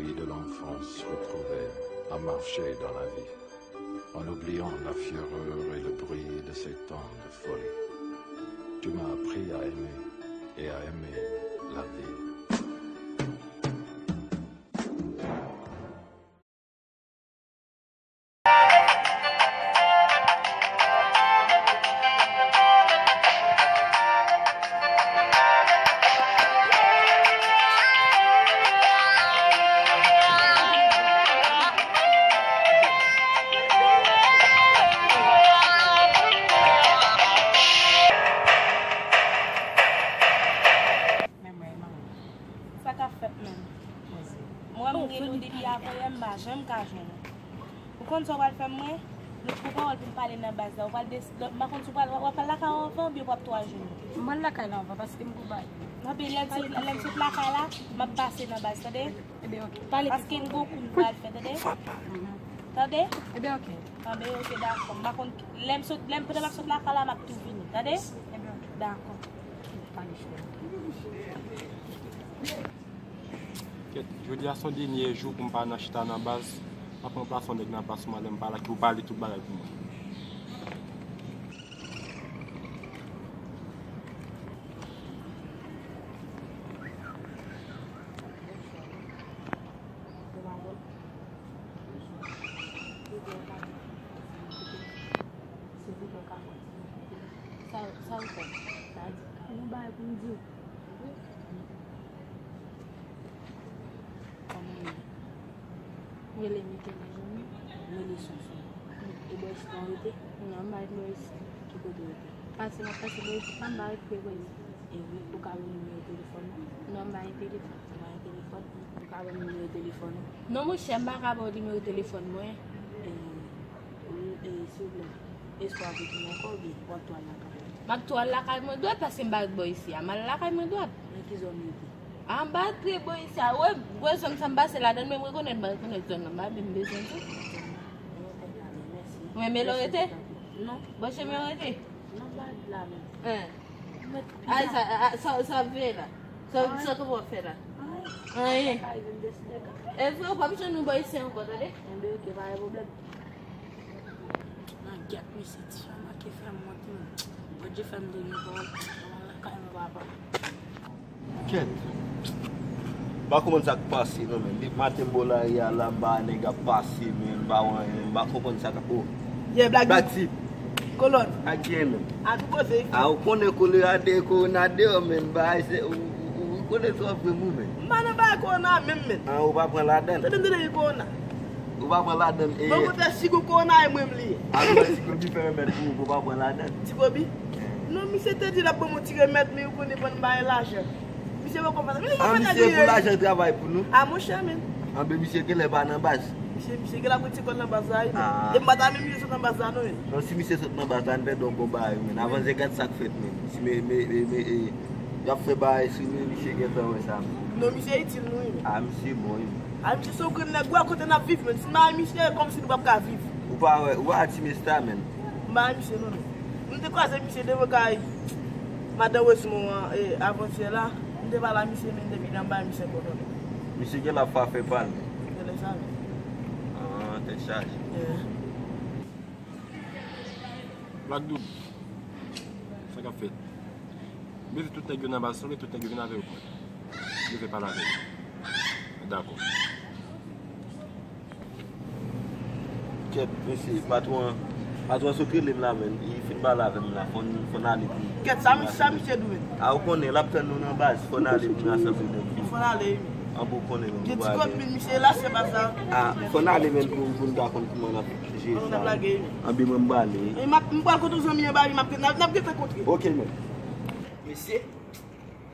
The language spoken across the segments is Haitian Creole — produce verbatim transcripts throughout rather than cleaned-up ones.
De l'enfance retrouvée à marcher dans la vie, en oubliant la fureur et le bruit de ces temps de folie. Tu m'as appris à aimer et à aimer la vie. Men mwen, manman. Sa k ap fèt menm? Mwen, m gen nou depi avanyè, m pa janm ka jwenn ou. Ou konn sa w pral fè mwen? Nou twò pawòl pou n pale nan baz la. Ou pral des-, m pa konn si w pral, w ap pral lakay ou anvan oubyen w ap twò al jwenn nou? M pral lakay la anvan paske m gon bagay. Anben, lè m sot, lè m sot lakay la, m ap pase nan baz, tande? Ebyen, oke. Paske m gon kou m pral fè, tande? Tande? Ebyen, oke. Anben, oke, dakò. M pa konn, lè m sot, lè m, pandan m ap sot lakay la, m ap tou vini, tande? Ebyen, oke. Dakò. Kèt, jodi a se yon dènye jou pou m pa nan chita nan baz. M ap ranplase yon nèg nan plas mwen, lè m pa la, ki pou pale tout bagay pou mwen. Sa, sa ou fè? Sa di, yon bagay pou m di w. Kòman w ye? M rele Michael Johnny. M rele Sonson. E bò isit ou rete? Non, m pa ret bò isit. Ki kote w rete? Pase, m ap pase bò isit la, m pa ret pre bò isit. E wi, ou ka ban m nimewo telefòn ou? Non, m pa gen telefòn. Ou pa gen telefòn? Ou ka ban m nimewo telefòn ou? Non, monchè, m pa ka ba w nimewo telefòn mwen. E, wi, e, silvouplè, èske w ap rete ankò oubyen w ap tou al lakay ou? M ap tou al lakay mwen dwèt paske m pa ret bò isi a. M al lakay mwen dwèt. Nan ki zòn ou rete? A, m pa ret pre bò isi a. Ou wè, ou wè zòn sa m pase ladan l, men m rekonèt, m pa rekonèt zòn nan. M pa menm bezwen di. Ou renmen lè w rete? Non. Bò chemen w rete? Non, m pa ret la menm. Hein. Ay, sa, a, sa, sa ap veye la? Sa, sa kòman w ap fè la? Anyen. E vre, ou p ap jwenn nou bò isi ankò, tande? Enben, oke, pa gen pwoblèm. Nan gèt, mesye, ti fanm ki fè m wont, men. Bondye fè m te gen pawòl, pawòl lakay mwen, papa. Kèt. M pa konprann sa k pase, non, men. Depi maten m bò lari a la, m pa wè nèg ap pase, men, m pa wè anyen, m pa konprann sa k ap, oh. Yeah, Black Black Tip. Kolòn. Ak gen menm. A tou kote. A, ou konnen kolera de, korona deyò, men, bagay se, ou, ou, ou konnen twòp vre, mou, men. M pa nan bagay korona menm, men. A, ou pa pran ladan l. Tande m tande gen korona. Ou pa pran ladan l, e. Bon, kote si gon korona, e mwen m li ye. A, mwen si gon bi fè remèd pou ou, ou pa pran ladan l. Ti Kobi? Non, misye te di l ap ban m yon ti remèd, men ou konnen ban m bay lajan. Misye poko fè sa. Men li pa fè nèg li ye. A, misye pou lajan travay pou nou? A, monchè, men. Anben, misye genlè pa nan baz. Misye, misye genlè ap retire kò l nan baz la, wi, men. E m pa ta menm misye sot nan baz la, non, men. Non, si misye sot nan baz la, n pèdi yon bon bagay, wi, men. Avanse gad sa k fèt, men. Si men, men, men, men, e, y ap fè bagay sou nou, misye gentan wè sa, men. Non, misye itil nou, wi, men. A, misye bon, wi, men. A, misye se yon grenn nèg, ou wè kote n ap viv, men. Si n pa misye, kòmsi nou p ap ka viv. Ou pa wè, ou pa wè ti mesye a, men. M pa misye non, non. M te kwaze misye devan kay madan Rosemond an, e, avantyè la. M te pale a misye, men depi dan m bay misye kòdone. Misye genlè ap fè afè pa l. Genlè sa, men. Ah, tèt chaje. Yeah. Black Dube, sa k ap fèt? Mete tout nèg yo nan baz, tout nèg yo vin avè yo pran. Yo vle pale avè yo. Dakò. Kèt, mesye, patwon an, patwon an sot rele m la, men. Li fin pale avè m la, fò n, fò n ale pou. Kèt, sa mi-, sa misye di w menm? A, ou konnen, l ap tann nou nan baz, fò n ale pou n rasanble nèg yo. Fò n ale, wi. Anben, ou konnen, men. Gen ti kòpin, misye la, se pa sa. A, fò n ale, men, pou, pou n ka konn kouman n ap jere sa. Anben, n ap lage, wi. Anben, mwen, m prale. E m ap, m pral kote yon zanmi anba, wi, m ap, n ap, n ap gentan kontre. Oke, men. Mesye,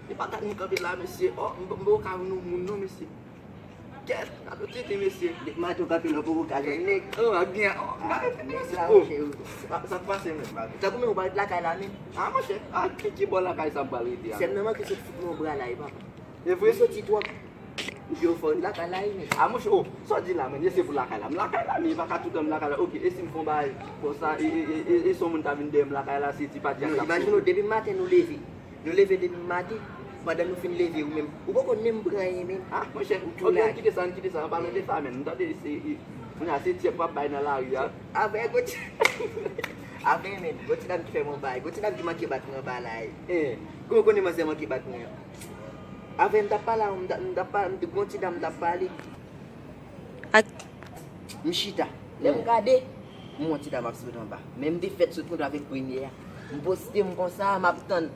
e pa gad nou kanpe la, mesye. Oh, m, m poko ka wè nou moun non, mesye. Kèt, gad yon tenten, mesye. Depi maten w kanpe la, w poko ka jwenn nèg. Oh, ap gen, oh, gad yon tenten, mesye. Oh, sa k pase, men? Tankou men ou pa ret lakay la, men. Ah, monchè, ah, ki, ki bò lakay sa m pral rete a? Sè m nan manke sot fout mwen yon bra la, e papa. E vre? Ou soti twòp. Yo fò lakay la, wi, men. Ah, monchè, oh, sa w di la, men, e se pou lakay la. M lakay la, men e pa ka toutan m lakay la. Oke, e si m fè yon bagay konsa, e, e, e, e, e si yon moun ta vin dèyè m lakay la, se ti pati a k ap sove. Non, imajine w, depi maten nou leve. Nou leve depi maten, Pandan nou fin leve, ou menm, ou poko menm pran anyen menm. Ah, monchè, ou tou lage. Kite sa, kite sa, an palan de sa menm. M tande se, kounye a se tyèp w ap bay nan lari a. Avè gwo ti, avè menm, gwo ti dam ki fè mwen bay, gwo ti dam ki manke bat mwen anba la. Eh, kòman w konnen manzè manke bat mwen? Avè m t ap pale a, m t ap, m t ap pale, m t ap, gwo ti dam m t ap pale. Ak m chita. Lè m gade, m wè yon ti dam ap sot anba. Men m te fèk sot kontre avèk premye a. M poste m konsa, m ap tann.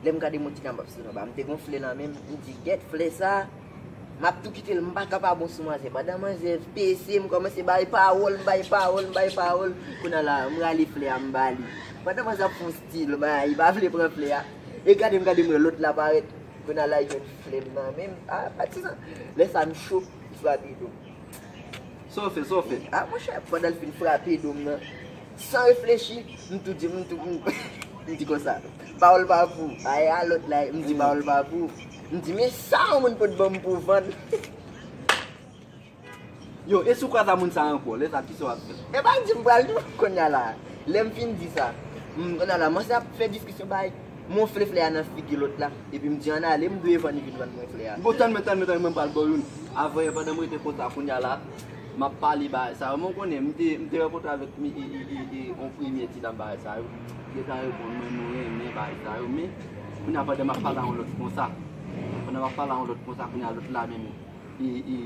Lè m gade m wè yon ti dam ap sot anba. M te gon flè nan men m, m di, "Gèt flè sa, m ap tou kite l, m pa ka pa bon sou manzè." Pandan manzè pese, m kòmanse bay pawòl, m bay pawòl, m bay pawòl. Kounye a la, m rale flè a, m ba li. Pandan manzè ap fè yon stil, bay, li pa vle pran flè a. E gade m, gade m wè lòt la parèt. Kounye a la, li jwenn flè m nan men m. Ah, patizan. Lè sa, m cho, li frape do m. Sa w fè, sa w fè? Ah, monchè, pandan l fin frape do m nan, san reflechi, m tou di, m tou, m, m di konsa, "Pawòl pa pou ou." Ay, a lòt la, m di, "Pawòl pa pou ou." M di, "Men sa yon moun pot ban m pou vann." Yo, e si w kwaze a moun sa ankò, lè sa, kisa w ap fè? E pa di m pral tou, kounye a la. Lè m fin di sa, m, kounye a la, m ap fè diskisyon bay. M wonfle flè a nan figi lòt la, epi m di, "Ann ale, m dwe vann li vin vann mwen flè a." Bon, tann mwen, tann mwen, tann mwen, m pral ba w youn. Avanyè, pandan m rete konsa, kounye a la, m ap pale bagay sa yo. Men w konnen, m te, m te rankontre avèk mi, e, e, e, e, yon premye ti dam bagay sa yo. Li gentan reponn mwen, nou renmen bagay sa yo. Men, kounye a, pandan m ap pale a yon lòt konsa, pandan m ap pale a yon lòt konsa, kounye a, lòt la menm, e, e,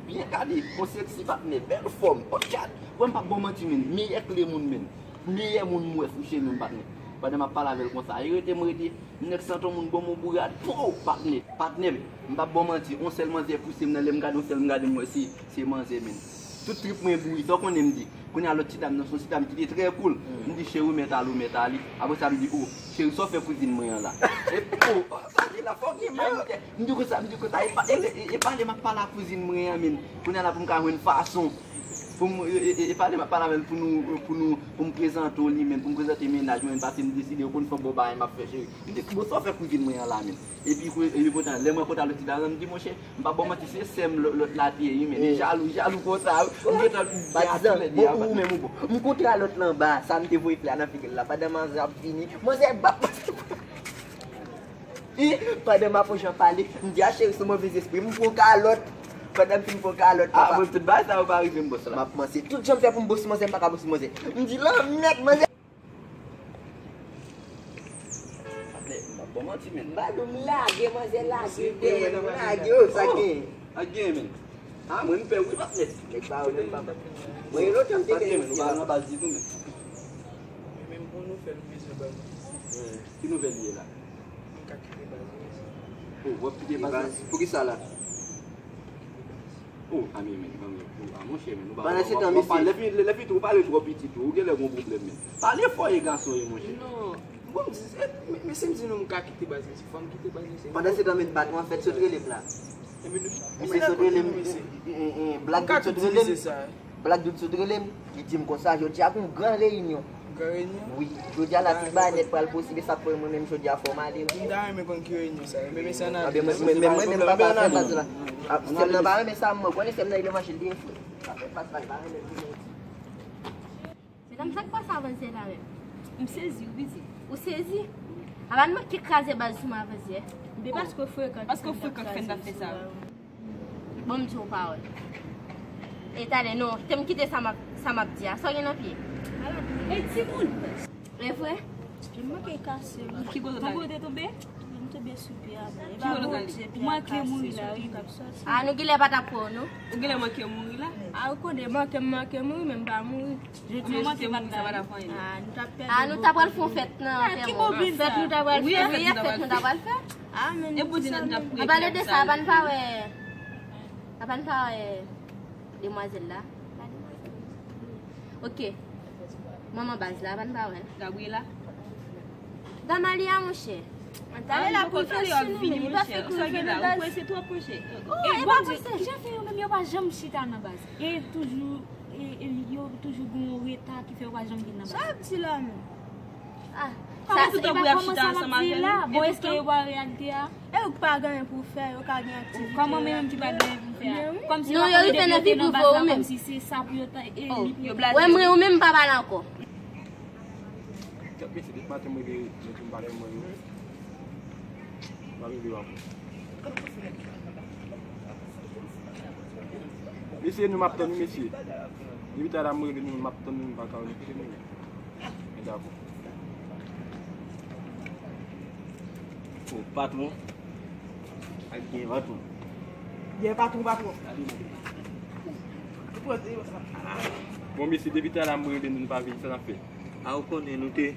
byen gade, yon seksi patnè, bèl fòm, yon chat. Wè, m p ap ba w manti, menn, meyè kle moun, menn. Meyè moun m wè sou chemen m, patnè. Pandan m ap pale avè l konsa, e rete m rete, nèg santi yon moun ban m yon bourad, pow, patnè, patnè m. M p ap ba w manti, yon sèl manzè pouse m nan, lè m gade yon sèl, m gade m wè se, se manzè, menn. Tout trip mwen bouyi, sa w konnen m di. Kounye a lòt ti dam nan, se yon ti dam ki te trè cool. M di, "Cheri, ou mèt ale, ou mèt ale." Apre sa, m di, "O, cheri, sa w fè kouzin mwen an la?" E, o, sa di la, fòk gen bagay, monchè. M di konsa, m di konsa, e pa, e, e, e pa lè m ap pale a kouzin mwen an, menn. Kounye a la pou m ka jwenn fason. Pou m, e, e, e, e pa lè m ap pale avè l pou nou, pou nou, pou m prezante w li, menn, pou m prezante mennaj mwen, paske m deside, ou konn fè bon bagay m ap fè, cheri. M di, "Bon, sa w fè kouzin mwen an la, menn?" Epi, epi poutan, lè m rankontre lòt ti dam nan, m di, "Monchè, m pa ba w manti, se sè m lò-, lòt la te ye, wi, men li jalou, li jalou konsa, wi." M gentan, patizan, bon, ou menm ou bon. M kontre a lòt la anba, sa m te voye flè a nan figi l la, pandan manzè ap vini, manzè bap. E, pandan m ap yon jan pale, m di, "A cheri, se yon movèzespri, m pran kalòt." Pandan m fin pran kalòt, ah, papa, bon, tout bagay sa yo pa rive m bòs la. M ap panse, tout jan m fè pou m bòs manzè, m pa ka bòs manzè. M di, "Lanmèd, manzè." Patnè, m ap ba w manti, menn. M pa di w m lage, manzè lage dèyè m, lage, oh, sa gen. Sa gen, menn. Ah, mwen, m pè wi, patnè. Nèg pa yo menm, papa. Mwen, gen lontan m te gen yon ti dam. Patnè, menn, ou pa nan baz ditou, menn. Mwen menm, bon nouvèl m bezwen ba nou. Eh, ki nouvèl li ye la? M ka kite baz mwen. Oh, w ap kite baz la? Poukisa la? Oh, a men, men, men, men, oh, a monchè, men, ou pa, pandan se tan, misye, lè fini, lè fini, ou pale twò piti tou, ou genlè gon pwoblèm, men. Pale fò, e gason ye, monchè. Non, bon, m di, e, men, men si m di nou m ka kite baz, se fò m kite baz, se. Pandan se tan, men, patwon an fèt sot rele m la. Misye sot rele m, e, e, e, Black Dout sot rele m. Black Dout sot rele m, li di m konsa, jodi a gon gran reyinyon. Gran reyinyon? Wi, jodi a la tout bagay nèt pral posib, e sa k fè mwen menm jodi a fò m ale, wi. M ta renmen konn ki reyinyon sa ye, men, men se ann ale. Anben, mwen, mwen, mwen, mwen menm pa ka fè baz la. Ah, sè m nan pa renmen sa, mwen konnen sè m nan, li lè mache, li te fou. Sa fè baz la, li pa renmen l. Medam, sa k pase Avansye la menm? M sezi, wi, piti. Ou sezi? A pa n manke kraze baz sou mwen Avansye. Men paske w frekan, paske w frekan k fè n t ap fè sa. Bon, m di w pawòl. E talè, non, te m kite sa m ap, sa m ap di a. Sa w gen nan pye? Ala, e timoun! E vre? M manke kase, wi. Ki kote w t ale? Bon kote tonbe? M tonbe sou pye a, bon. E pa Bondye, pye a kase, soti k ap sòti. A, nou genlè pa t ap kwè w, non? Ou genlè manke mouri la? A, ou konnen, manke m manke mouri, men m pa mouri. Jodi a, si te pa t la, a, nou t ap pèdi. A, nou t ap pral fè yon fèt nan anterman. Fèt nou t ap pral fè. Wi, fèt nou t ap pral fè. A, men e Bondye nan t ap priye. An pale de sa, a pa n pa wè, a pa n pa wè demwazèl la. Ok. Manman baz la, a pa n pa wè l. Gabriela. Damalia, monchè. Talè l ap reflechi, non, men li pa fèk reflechi nan baz. Ou prese twòp, monchè. Oh, e pa prese. Jan fè yo menm yo pa janm chita nan baz. E toujou, e, e yo toujou gen yon reta ki fè yo pa janm vin nan baz. Sa y ap di la menm? Ah, sa se pa kòman sa m ap di la. Bon, èske yo pa reyalite a? E ou k pa gen anyen pou w fè, yo ka gen aktivite. Kòman mwen menm ki pa gen anyen pou m fè a? Kòmsi non, yo rive nan figi w vre ou menm. Kòmsi se sa pou yo ta, e li pou yo ta. Wè mwen, ou menm pa pale ankò. Kèt mesye, depi maten mwen gen ret, mwen tou m pa fè mwen yo. M ap rele w apre. Mesye, nou m ap tann nou, mesye. Depi talè a m rele nou, m ap tann nou, nou pa ka rele nou. Men dakò. O, patwon. Ak byen, patwon. Byen, patwon, patwon. Bon, mesye, depi talè a m rele nou, nou pa vini, sa n ap fè? A, ou konnen, nou te,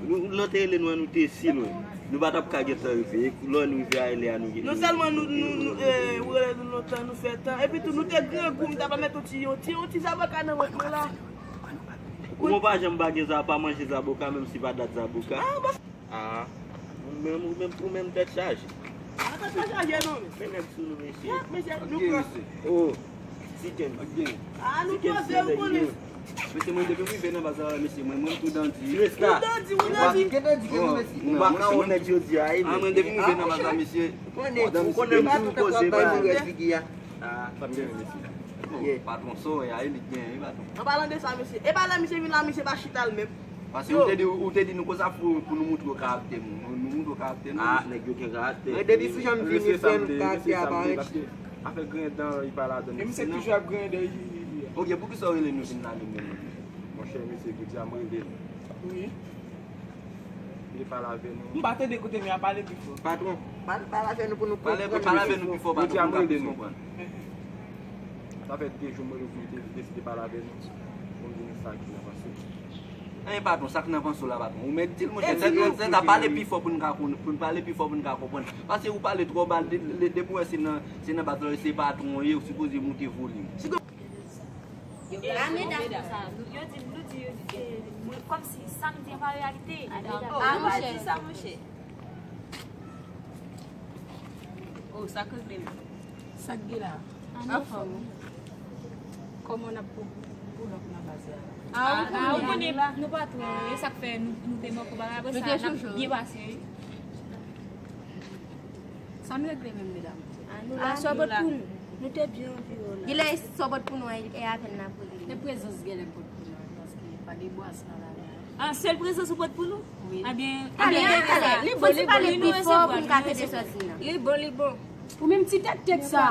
nou, lè w te rele nou an, nou te si lwen. Nou pa t ap ka gentan rive. E lè nou rive a, e lè a nou gen. Non sèlman nou, nou, nou, eh, ou rele nou lontan, nou fè tan. Epi tou, nou te grangou, m ta pa mèt yon ti, yon ti, yon ti zaboka nan vant mwen la. Ou pa janm pa gen za, pa manje zaboka, menm si pa dat zaboka. Ah, bon. Ah, ou menm, ou menm, ou menm tèt chaje. Ah, tèt pa chaje non, men. Men nèg sou nou, mesye. Ah, mesye, nou pran. Oh, Tiken. Ah, nou pran, ou konnen. Mesye, mwen depi m rive nan baz la, mesye, mwen, mwen tou dandi. Tou dandi, ou dandi. Ou pa ka wè nèg jodi a, wi. Ah, mwen depi m rive nan baz la, mesye. Ou konnen, ou konnen m toujou poze, bay mwen figi a. Ah, sa m gen, mesye. Patwon, so, e a, e li gen, wi, patwon. An palan de sa, mesye. E pa lè misye vin la, misye pa chita l menm. Paske ou te di, ou te di nou konsa pou, pou nou moutre w karaktè nou. Nou, nou moutre w karaktè nou. Ah, nèg yo gen karaktè. Mwen depi sou jan m vini, frè m, karaktè a parèt. Paske afè grenn dan, li pa ladan. E misye toujou ap grenn dan, wi, wi, wi. Ok, poukisa w rele nou vin la nou menm? Monchè, mesye, jodi a m rele nou. Wi. Li pale avè nou. M pa tande kote m ye a, pale pi fò. Patwon. Pale, pale avè nou pou nou konprann. Pale, pale avè nou pi fò, patwon, pou nou ka plis konprann. Sa fè de jou mwen revini te deside pale avè nou. Pou m di nou sa ki nan panse. Enben, patwon, sa k nan panse w la, patwon? Ou mèt di l, monchè. Sèl, sèl, sèl, pale pi fò pou n ka konn-, pou n pale pi fò pou n ka konprann. Paske ou pale twò ba, de, de, depi w wè se nan, se nan baz la, se patwon w ye, ou sipoze moute volim. A, medam. Yo di, nou di, yo di, eh, mwen, kòmsi sa m di an pa reyalite. A, nou pa di sa, monchè. Oh, sa k regle menm? Sa k gen la? Anfòm. Kòman n ap pou, pou lòk nan baz la? A, ou konnen, nou patwon, e sa k fè nou, nou te manke w bagay, apre sa, n ap byen pase, wi. Sa n regle menm, medam? A, sòbòt pou nou. Nou te byen anvi w la. Genlè sòbòt pou nou an, e avè l n ap regle. Se prezans genlè pot pou nou, paske pa de bwasyon nan la. A, sèl prezans ou pot pou nou? Wi. Ebyen, talè, talè, li bon, li bon, li bon, nou resevwa, nou resevwa. Li bon, li bon, li bon, li bon. Pou n ka tande sòti nan. Li bon, li bon. Ou menm ti tèktèk sa.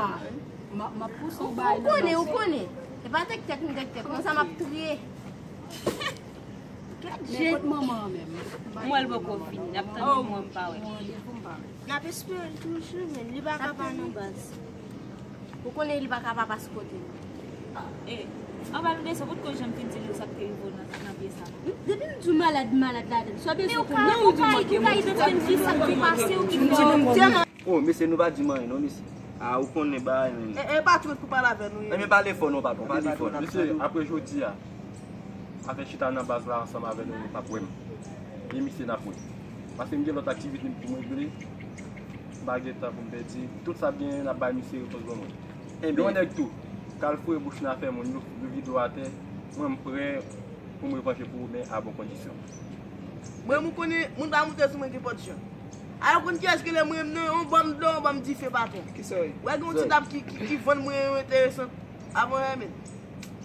M ap, m ap pouse w bay nan baz. Ou konnen, ou konnen. E pa tèktèk, m tèktèk. Konsa m ap touye. Men kot manman an menm? Mwen, l poko vini. N ap tann li, mwen, m pa wè. N ap espere l toujou, men li pa ka pa nan baz. Ou konnen li pa ka pa pase kote nou. E, anba nou desann, potko janm fin di nou sa k te rive w nan, nan pye sa. Depi m di w malad, malad ladan. Sa w bezwen konnen, ou di w manke moun. Ou ka, ou ka, ou ka di sa k te pase w ki fè w. Oh, mesye, nou pa di m anyen non, mesye. A, ou konnen bagay, men. E, e pa twòp pou pale avè nou, wi. Ebyen, pale fò non, patwon, pale fò. Mesye, apre jodi a, afè chita nan baz la ansanm avè nou, nou p ap wè m. E misye n ap wè. Paske m gen lòt aktivite m pou m regle. M pa gen tan pou m pèdi. Tout sa m genyen, n ap bay misye repons ban mwen. Ebyen. Yon nèg tou, k al foure bouch nan afè moun, yo, yo vide w atè, mwen m prè pou m repanje pou ou, men a bon kondisyon. Mwen, ou konnen, moun pa moute sou mwen nenpòt jan. A, ou konn kiyès ki rele mwen menm non, yon banm dlo, yon banm dife, patwon. Kisa w ye? Wè, gen yon ti dam ki, ki, ki vann mwen yon enteresan. Avan, men.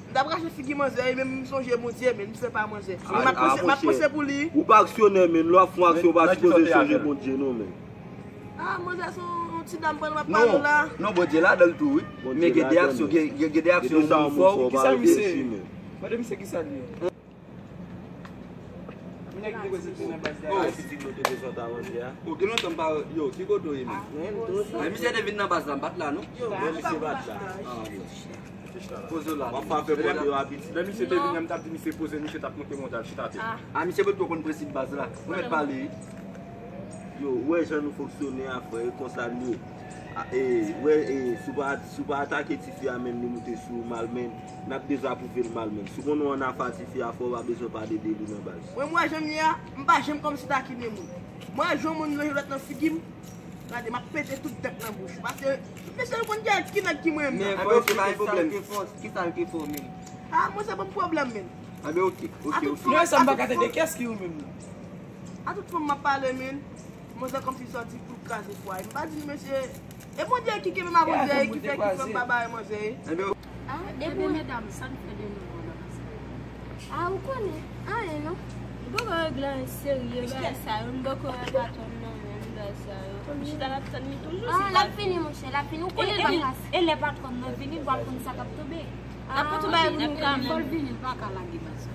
M t ap rache figi manzè, e menm m sonje Bondye, men m fè pa manzè. M ap panse, m ap panse pou li. Ou pa aksyonè, men. Lè w ap fè yon aksyon, ou pa sipoze sonje Bondye, non, men. A, manzè se yon ti dam pandan m ap pale w la. Non, Bondye ladan l tou, wi. Men gen de aksyon, gen, gen, gen de aksyon moun fè w. Kisa misye ye? Mande misye kisa l ye. Nèg ki reprezante nan baz la. Oh, pitit nou te bezwen ta manje a. Oh, gen lontan m pa wè. Yo, ki kote w ye menm? Ay, misye te vin nan baz la, m pa t la, non? Yo, misye pa t la. Ah, bon. Poze w la. W ap pa fè pwoblèm yo a pitit. Lè misye te vin nan, m t ap di misye poze, misye t ap monte mwen al chita atè. Ah, misye potko konn prensip baz la. Ou mèt pale, wi. Yo, ou wè jan nou fonksyone a, frè, e konsa nou ye. A, e, wè, e, si w pa, si w pa atake tifi a menm, li moute sou ou mal, men n ap dezapwouve l mal, men. Si w konnen w annafè a tifi a, frè, w pa bezwen pale de li nan baz. Mwen, m wè jan m ye a, m pa janm kòmsi takine moun. M wè jan moun lonje dwèt nan figi m, gade, m ap pete tout dent nan bouch ou. Paske, mesye, ou konn ki, ki nèg ki mwen menm nan. Men, frè, se pa yon pwoblèm. Kisa l te fè w menm? Ah, mwen, se pa yon pwoblèm menm. Ah, ben, ok, ok, ok. Non, sa m pa ka tande. Kiyès ki ou menm nan? A tout fanm m ap pale, men. Manzè kòmsi sòti pou l kraze fwa. M pa di l, mesye. E Bondye ki kenbe m a Bondye ki fè ki fè m pa bay manzè. Ah, depi medam, sa n fè de nouvo nan sa? Ah, ou konnen, anyen non. M poko regle anyen serye, bagay sa yo, m poko wè patwon m nan menm. Sa yo. M chita l ap tann li toujou. Ah, l ap vini, monchè, l ap vini. Ou konnen l pa kase. E lè patwon nan vini, l pral konn sa k ap tonbe. N ap pran tout bagay pou nou ka Fò l vini, l pa ka lage baz.